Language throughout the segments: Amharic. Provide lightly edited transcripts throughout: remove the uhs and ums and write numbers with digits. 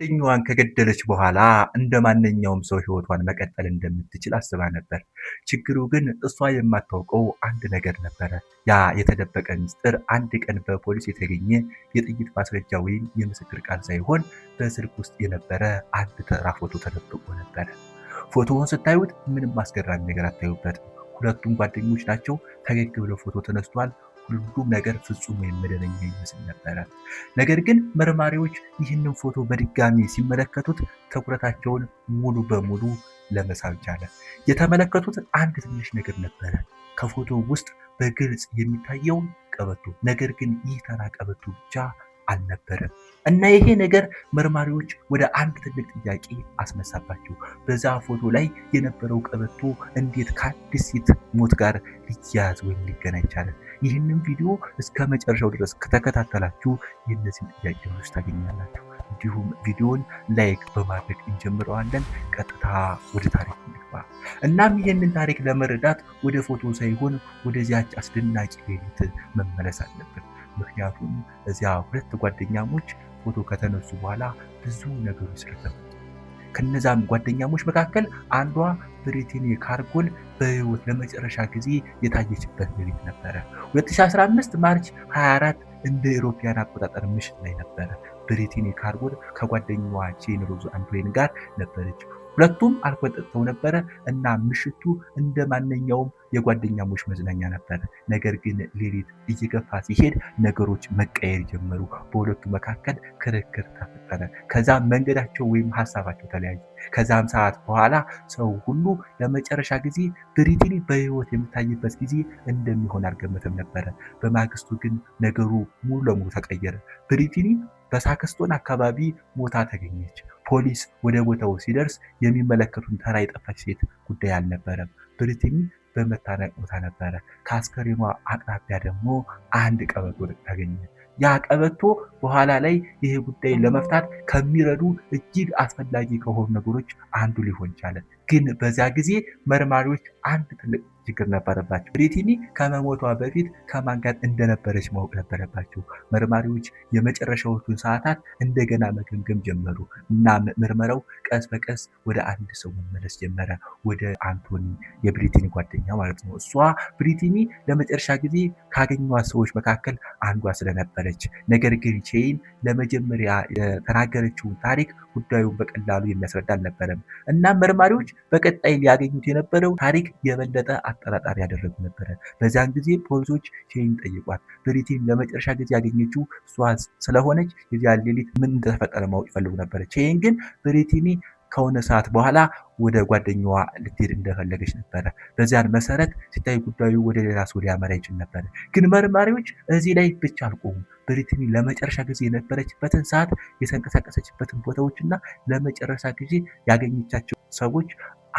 ጓደኛዋን ከገደለች በኋላ እንደ ማንኛውም ሰው ሕይወቷን መቀጠል እንደምትችል አስባ ነበር። ችግሩ ግን እሷ የማታውቀው አንድ ነገር ነበረ። ያ የተደበቀ ሚስጥር አንድ ቀን በፖሊስ የተገኘ የጥይት ማስረጃ ወይም የምስክር ቃል ሳይሆን በስልክ ውስጥ የነበረ አንድ ተራ ፎቶ ተደብቆ ነበረ። ፎቶውን ስታዩት ምንም አስገራሚ ነገር አታዩበትም። ሁለቱም ጓደኞች ናቸው። ፈገግ ብለው ፎቶ ተነስቷል። ሁሉም ነገር ፍጹም ወይም መደበኛ ይመስል ነበረ። ነገር ግን መርማሪዎች ይህንን ፎቶ በድጋሚ ሲመለከቱት ትኩረታቸውን ሙሉ በሙሉ ለመሳብ ቻለ። የተመለከቱት አንድ ትንሽ ነገር ነበረ። ከፎቶ ውስጥ በግልጽ የሚታየው ቀበቶ፣ ነገር ግን ይህ ተራ ቀበቶ ብቻ አልነበረም። እና ይሄ ነገር መርማሪዎች ወደ አንድ ትልቅ ጥያቄ አስነሳባቸው። በዛ ፎቶ ላይ የነበረው ቀበቶ እንዴት ከአንድ ሴት ሞት ጋር ሊያያዝ ወይም ሊገናኝ ቻለ? ይህንን ቪዲዮ እስከ መጨረሻው ድረስ ከተከታተላችሁ የእነዚህን ጥያቄዎች ታገኛላችሁ። እንዲሁም ቪዲዮን like በማድረግ እንጀምረዋለን። ቀጥታ ወደ ታሪክ እንግባ። እናም ይህንን ታሪክ ለመረዳት ወደ ፎቶ ሳይሆን ወደዚያች አስደናቂ ሌሊት መመለስ አለብን። ምክንያቱም እዚያ ሁለት ጓደኛሞች ፎቶ ከተነሱ በኋላ ብዙ ነገሮች ስለተፈጠሩ ከነዛም ጓደኛሞች መካከል አንዷ ብሪትኒ ካርጎል በህይወት ለመጨረሻ ጊዜ የታየችበት ሌሊት ነበረ። 2015 March 24 እንደ European አቆጣጠር ምሽት ላይ ነበረ። ብሪትኒ ካርጎል ከጓደኛዋ ቼን ሮዝ አንቶይን ጋር ነበረች። ሁለቱም አልኮል ጠጥተው ነበረ እና ምሽቱ እንደ ማንኛውም የጓደኛሞች መዝናኛ ነበረ። ነገር ግን ሌሊት እየገፋ ሲሄድ ነገሮች መቀየር ጀመሩ። በሁለቱ መካከል ክርክር ተፈጠረ። ከዛም መንገዳቸው ወይም ሀሳባቸው ተለያየ። ከዛም ሰዓት በኋላ ሰው ሁሉ ለመጨረሻ ጊዜ ብሪትኒ በህይወት የምታይበት ጊዜ እንደሚሆን አልገመተም ነበረ። በማግስቱ ግን ነገሩ ሙሉ ለሙሉ ተቀየረ። ብሪትኒ በሳክስቶን አካባቢ ሞታ ተገኘች። ፖሊስ ወደ ቦታው ሲደርስ የሚመለከቱን ተራ የጠፋች ሴት ጉዳይ አልነበረም። ብሪትኒ በመታነቅ ሞታ ነበረ። ከአስከሬኗ አቅራቢያ ደግሞ አንድ ቀበቶ ተገኘ። ያ ቀበቶ በኋላ ላይ ይሄ ጉዳይ ለመፍታት ከሚረዱ እጅግ አስፈላጊ ከሆኑ ነገሮች አንዱ ሊሆን ቻለ። ግን በዚያ ጊዜ መርማሪዎች አንድ ትልቅ ችግር ነበረባቸው። ብሪትኒ ከመሞቷ በፊት ከማን ጋር እንደነበረች ማወቅ ነበረባቸው። መርማሪዎች የመጨረሻዎቹን ሰዓታት እንደገና መገምገም ጀመሩ እና ምርመራው ቀስ በቀስ ወደ አንድ ሰው መመለስ ጀመረ። ወደ አንቶኒ፣ የብሪትኒ ጓደኛ ማለት ነው። እሷ ብሪትኒ ለመጨረሻ ጊዜ ካገኟት ሰዎች መካከል አንዷ ስለነበረች። ነገር ግን ቼይን ለመጀመሪያ የተናገረችውን ታሪክ ጉዳዩን በቀላሉ የሚያስረዳ አልነበረም። እና መርማሪዎች በቀጣይ ሊያገኙት የነበረው ታሪክ የበለጠ አጠራጣሪ ያደረጉ ነበረ። በዚያን ጊዜ ፖሊሶች ቼይን ጠይቋት። ብሪትኒ ለመጨረሻ ጊዜ ያገኘችው እሷ ስለሆነች የዚያን ሌሊት ምን እንደተፈጠረ ማወቅ ይፈልጉ ነበረ። ቼይን ግን ብሪትኒ ከሆነ ሰዓት በኋላ ወደ ጓደኛዋ ልትሄድ እንደፈለገች ነበረ። በዚያን መሰረት ሲታይ ጉዳዩ ወደ ሌላ ሰው ሊያመራ ይችል ነበረ። ግን መርማሪዎች እዚህ ላይ ብቻ አልቆሙም። ብሪትኒ ለመጨረሻ ጊዜ የነበረችበትን ሰዓት፣ የተንቀሳቀሰችበትን ቦታዎች እና ለመጨረሻ ጊዜ ያገኘቻቸው ሰዎች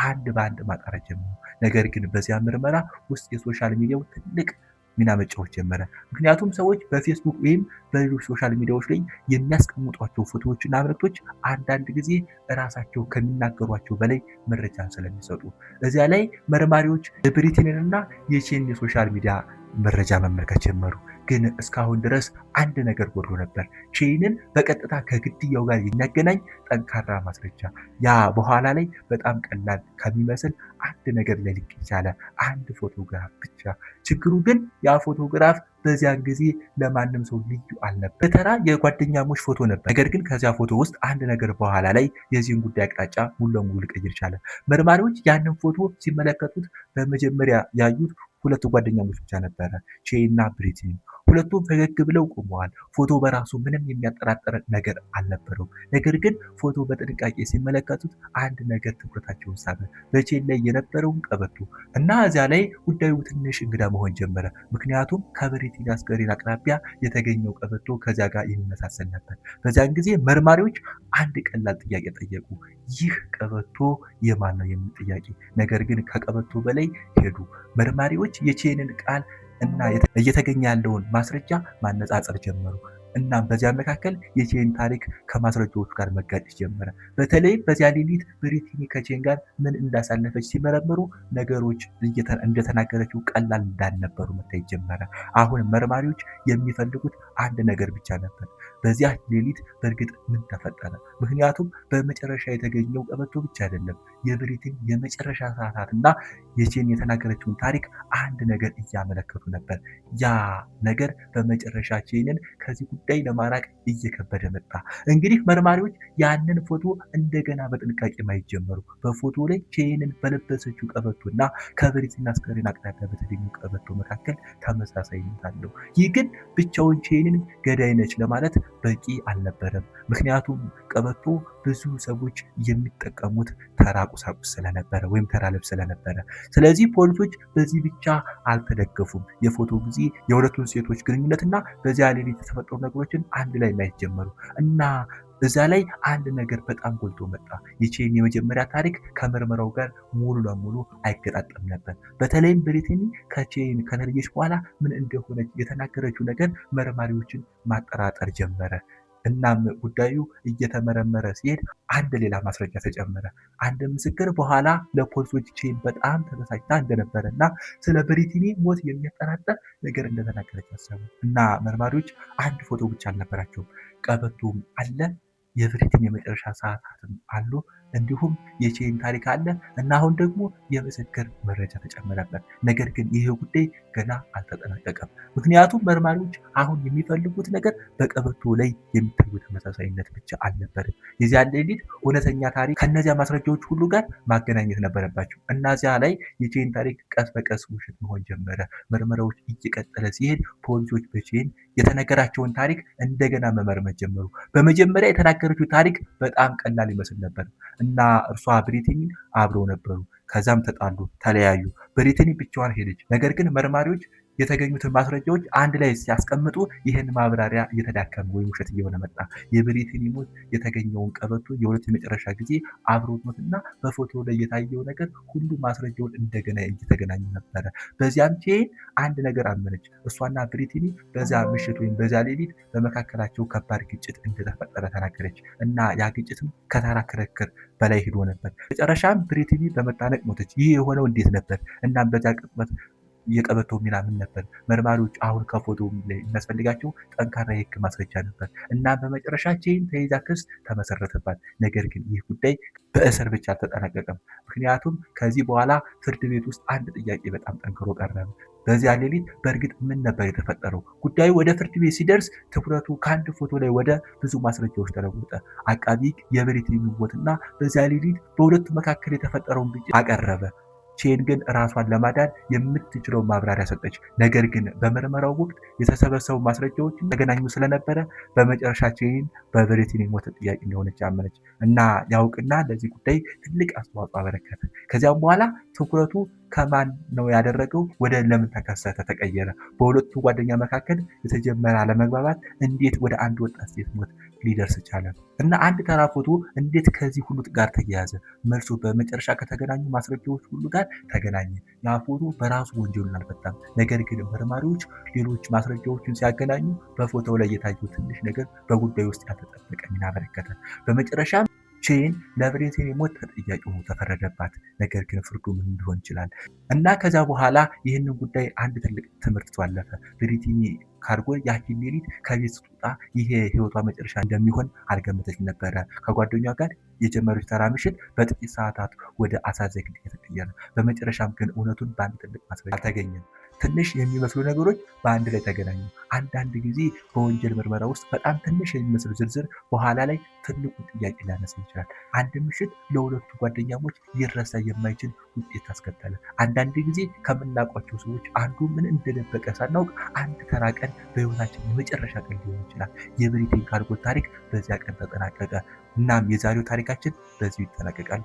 አንድ በአንድ ማጣራት ጀመሩ። ነገር ግን በዚያ ምርመራ ውስጥ የ social media ው ትልቅ ሚና መጫወት ጀመረ። ምክንያቱም ሰዎች በፌስቡክ ወይም በሌሎች social media ዎች ላይ የሚያስቀምጧቸው ፎቶዎችና ምልክቶች አንዳንድ ጊዜ እራሳቸው ከሚናገሯቸው በላይ መረጃን ስለሚሰጡ እዚያ ላይ መርማሪዎች የብሪትኒን እና የቼን የ social media መረጃ መመልከት ጀመሩ። ግን እስካሁን ድረስ አንድ ነገር ጎድሎ ነበር። ቼንን በቀጥታ ከግድያው ጋር የሚያገናኝ ጠንካራ ማስረጃ። ያ በኋላ ላይ በጣም ቀላል ከሚመስል አንድ ነገር ላይ ሊገኝ ቻለ። አንድ ፎቶግራፍ ብቻ። ችግሩ ግን ያ ፎቶግራፍ በዚያን ጊዜ ለማንም ሰው ልዩ አልነበር። በተራ የጓደኛሞች ፎቶ ነበር። ነገር ግን ከዚያ ፎቶ ውስጥ አንድ ነገር በኋላ ላይ የዚህን ጉዳይ አቅጣጫ ሙሉ ለሙሉ ሊቀይር ቻለ። መርማሪዎች ያንን ፎቶ ሲመለከቱት በመጀመሪያ ያዩት ሁለቱ ጓደኛሞች ብቻ ነበረ፣ ቼ እና ብሪትኒ። ሁለቱም ፈገግ ብለው ቆመዋል። ፎቶ በራሱ ምንም የሚያጠራጥር ነገር አልነበረውም። ነገር ግን ፎቶ በጥንቃቄ ሲመለከቱት አንድ ነገር ትኩረታቸውን ሳበ፣ በቼን ላይ የነበረውን ቀበቶ። እና እዚያ ላይ ጉዳዩ ትንሽ እንግዳ መሆን ጀመረ። ምክንያቱም ከብሪትኒ አስከሬን አቅራቢያ የተገኘው ቀበቶ ከዚያ ጋር የሚመሳሰል ነበር። በዚያን ጊዜ መርማሪዎች አንድ ቀላል ጥያቄ ጠየቁ። ይህ ቀበቶ የማን ነው የሚል ጥያቄ። ነገር ግን ከቀበቶ በላይ ሄዱ። መርማሪዎች የቼንን ቃል እና እየተገኘ ያለውን ማስረጃ ማነጻጸር ጀመሩ። እናም በዚያ መካከል የቼን ታሪክ ከማስረጃዎቹ ጋር መጋጨት ጀመረ። በተለይም በዚያ ሌሊት ብሪትኒ ከቼን ጋር ምን እንዳሳለፈች ሲመረምሩ ነገሮች እንደተናገረችው ቀላል እንዳልነበሩ መታየት ጀመረ። አሁን መርማሪዎች የሚፈልጉት አንድ ነገር ብቻ ነበር። በዚያ ሌሊት በእርግጥ ምን ተፈጠረ? ምክንያቱም በመጨረሻ የተገኘው ቀበቶ ብቻ አይደለም፣ የብሪትኒ የመጨረሻ ሰዓታትና የቼን የተናገረችውን ታሪክ አንድ ነገር እያመለከቱ ነበር። ያ ነገር በመጨረሻ ቼንን ከዚህ ጉዳይ ለማራቅ እየከበደ መጣ። እንግዲህ መርማሪዎች ያንን ፎቶ እንደገና በጥንቃቄ ማየት ጀመሩ። በፎቶ ላይ ቼንን በለበሰችው ቀበቶና ከብሪትኒ አስከሬን አቅራቢያ በተገኘው ቀበቶ መካከል ተመሳሳይነት አለው። ይህ ግን ብቻውን ቼንን ገዳይ ነች ለማለት በቂ አልነበረም። ምክንያቱም ቀበቶ ብዙ ሰዎች የሚጠቀሙት ተራ ቁሳቁስ ስለነበረ ወይም ተራ ልብስ ስለነበረ። ስለዚህ ፖሊሶች በዚህ ብቻ አልተደገፉም። የፎቶ ጊዜ የሁለቱን ሴቶች ግንኙነትና በዚያ ሌሊት የተፈጠሩ ነገሮችን አንድ ላይ ማየት ጀመሩ እና እዛ ላይ አንድ ነገር በጣም ጎልቶ መጣ። የቼን የመጀመሪያ ታሪክ ከምርመራው ጋር ሙሉ ለሙሉ አይገጣጠም ነበር። በተለይም ብሪትኒ ከቼን ከተለየች በኋላ ምን እንደሆነች የተናገረችው ነገር መርማሪዎችን ማጠራጠር ጀመረ። እናም ጉዳዩ እየተመረመረ ሲሄድ አንድ ሌላ ማስረጃ ተጨመረ። አንድ ምስክር በኋላ ለፖሊሶች ቼን በጣም ተበሳጭታ እንደነበረ እና ስለ ብሪትኒ ሞት የሚያጠራጥር ነገር እንደተናገረች አሰቡ እና መርማሪዎች አንድ ፎቶ ብቻ አልነበራቸውም። ቀበቶም አለ፣ የብሪትኒ የመጨረሻ ሰዓታትም አሉ፣ እንዲሁም የቼን ታሪክ አለ እና አሁን ደግሞ የምስክር መረጃ ተጨመረበት። ነገር ግን ይህ ጉዳይ ገና አልተጠናቀቀም። ምክንያቱም መርማሪዎች አሁን የሚፈልጉት ነገር በቀበቶ ላይ የሚታዩ ተመሳሳይነት ብቻ አልነበረም። የዚያን ሌሊት እውነተኛ ታሪክ ከእነዚያ ማስረጃዎች ሁሉ ጋር ማገናኘት ነበረባቸው። እናዚያ ላይ የቼን ታሪክ ቀስ በቀስ ውሸት መሆን ጀመረ። ምርመራዎች እየቀጠለ ሲሄድ ፖሊሶች በቼን የተነገራቸውን ታሪክ እንደገና መመርመር ጀመሩ። በመጀመሪያ የተናገረችው ታሪክ በጣም ቀላል ይመስል ነበር እና እርሷ ብሪትኒን አብረው ነበሩ። ከዛም ተጣሉ፣ ተለያዩ። ብሪትኒ ብቻዋን ሄደች። ነገር ግን መርማሪዎች የተገኙትን ማስረጃዎች አንድ ላይ ሲያስቀምጡ ይህን ማብራሪያ እየተዳከመ ወይም ውሸት እየሆነ መጣ። የብሪትኒ ሞት የተገኘውን ቀበቶ የሁለት የመጨረሻ ጊዜ አብሮት ሞትና በፎቶ ላይ የታየው ነገር ሁሉ ማስረጃውን እንደገና እየተገናኙ ነበረ። በዚያም ቼን አንድ ነገር አመነች። እሷና ብሪትኒ በዚያ ምሽት ወይም በዚያ ሌሊት በመካከላቸው ከባድ ግጭት እንደተፈጠረ ተናገረች እና ያ ግጭትም ከተራ ክርክር በላይ ሄዶ ነበር። መጨረሻም ብሪትኒ በመታነቅ ሞተች። ይህ የሆነው እንዴት ነበር? እናም በዚያ ቅጽበት የቀበቶ ሚና ምን ነበር? መርማሪዎች አሁን ከፎቶ ላይ የሚያስፈልጋቸው ጠንካራ የሕግ ማስረጃ ነበር እና በመጨረሻ ቼን ተይዛ ክስ ተመሰረተባት። ነገር ግን ይህ ጉዳይ በእስር ብቻ አልተጠናቀቀም። ምክንያቱም ከዚህ በኋላ ፍርድ ቤት ውስጥ አንድ ጥያቄ በጣም ጠንክሮ ቀረበ። በዚያ ሌሊት በእርግጥ ምን ነበር የተፈጠረው? ጉዳዩ ወደ ፍርድ ቤት ሲደርስ ትኩረቱ ከአንድ ፎቶ ላይ ወደ ብዙ ማስረጃዎች ተለወጠ። አቃቢ ሕግ የብሪትኒ ሞትና በዚያ ሌሊት በሁለቱ መካከል የተፈጠረውን ግጭት አቀረበ። ቼን ግን ራሷን ለማዳን የምትችለውን ማብራሪያ ሰጠች። ነገር ግን በምርመራው ወቅት የተሰበሰቡ ማስረጃዎች ተገናኙ ስለነበረ በመጨረሻ ቼን በብሪትኒ ሞት ተጠያቂ እንደሆነች አመነች እና ያውቅና ለዚህ ጉዳይ ትልቅ አስተዋጽኦ አበረከተ። ከዚያም በኋላ ትኩረቱ ከማን ነው ያደረገው ወደ ለምን ተከሰተ ተቀየረ። በሁለቱ ጓደኛ መካከል የተጀመረ አለመግባባት እንዴት ወደ አንድ ወጣት ሴት ሞት ሊደርስ ቻለ? እና አንድ ተራ ፎቶ እንዴት ከዚህ ሁሉ ጋር ተያያዘ? መልሱ በመጨረሻ ከተገናኙ ማስረጃዎች ሁሉ ጋር ተገናኘ። ያ ፎቶ በራሱ ወንጀሉን አልፈታም። ነገር ግን መርማሪዎች ሌሎች ማስረጃዎችን ሲያገናኙ በፎቶው ላይ የታየው ትንሽ ነገር በጉዳዩ ውስጥ ያልተጠበቀ ሚና አበረከተ። በመጨረሻም ቼን ለብሪትኒ ሞት ተጠያቂ ሆኖ ተፈረደባት። ነገር ግን ፍርዱ ምን ሊሆን ይችላል? እና ከዛ በኋላ ይህንን ጉዳይ አንድ ትልቅ ትምህርት አለፈ። ብሪትኒ ካርጎ ያቺን ሌሊት ከቤት ስትወጣ ይሄ ህይወቷ መጨረሻ እንደሚሆን አልገመተች ነበረ። ከጓደኛዋ ጋር የጀመረች ተራ ምሽት በጥቂት ሰዓታት ወደ አሳዛኝ ክስተት ተቀየረ። በመጨረሻም ግን እውነቱን በአንድ ትልቅ ማስረጃ አልተገኘም። ትንሽ የሚመስሉ ነገሮች በአንድ ላይ ተገናኙ። አንዳንድ ጊዜ በወንጀል ምርመራ ውስጥ በጣም ትንሽ የሚመስሉ ዝርዝር በኋላ ላይ ትልቁን ጥያቄ ሊያነሳ ይችላል። አንድ ምሽት ለሁለቱ ጓደኛሞች ሊረሳ የማይችል ውጤት አስከተለ። አንዳንድ ጊዜ ከምናውቋቸው ሰዎች አንዱ ምን እንደደበቀ ሳናውቅ አንድ ተራ ቀን በህይወታችን የመጨረሻ ቀን ሊሆን ይችላል። የብሪትኒ ካርጎ ታሪክ በዚያ ቀን ተጠናቀቀ። እናም የዛሬው ታሪካችን በዚሁ ይጠናቀቃል።